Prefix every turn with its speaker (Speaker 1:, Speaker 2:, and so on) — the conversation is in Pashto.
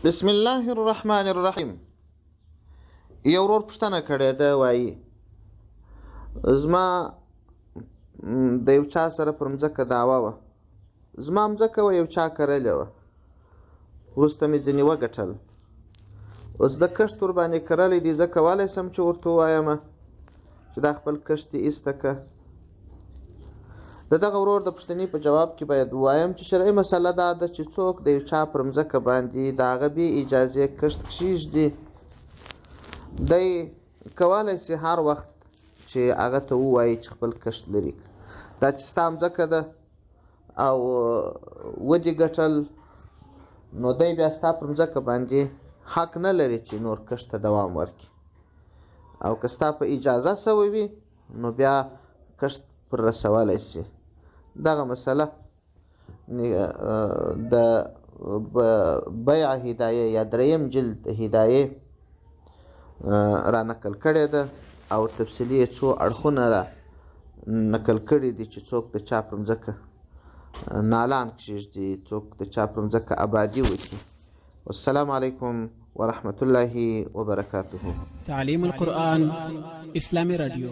Speaker 1: بسم الله الرحمن الرحیم. یو ورور پوښتنه کړې ده، وایي زما د یو چا سره پر مځکه دعوه وه، زما مځکه وه، یو چا کرلې وه، وروسته مې ځینې وګټل، اوس د کښت ورباندې کرلی دی، زه کولی سم چې ورته ووایم چې دا خپل کښت دې ایسته که؟ د دغه ورور د پوښتنې په جواب کې باید ووایم چې شرعي مسله دا ده چې څوک د یو چا پر مځکه باندې د هغه بې اجازې کښت کښېږدي، دی کولی سي هر وخت چې هغه ته ووایي چې خپل کښت لري، دا چې ستا مځکه ده او ودې ګټل، نو دی بیا ستا پر مځکه باندې حق نه لري چې نور کښت ته دوام ورکړي، او که ستا په اجازه سوی وي نو بیا کښت پر رسولی سي. دغه مسله د بیع هدایه یا دریم جلد هدایه را نقل کړې ده او تفصیلي یې څو اړخونه را نقل کړي دي چې څوک د چا پر مځکه نالان کښېږدي، څوک د چا پر مځکه آبادي وکړي. والسلام علیکم ورحمة الله وبرکاته.
Speaker 2: تعلیم القرآن اسلامی رادیو.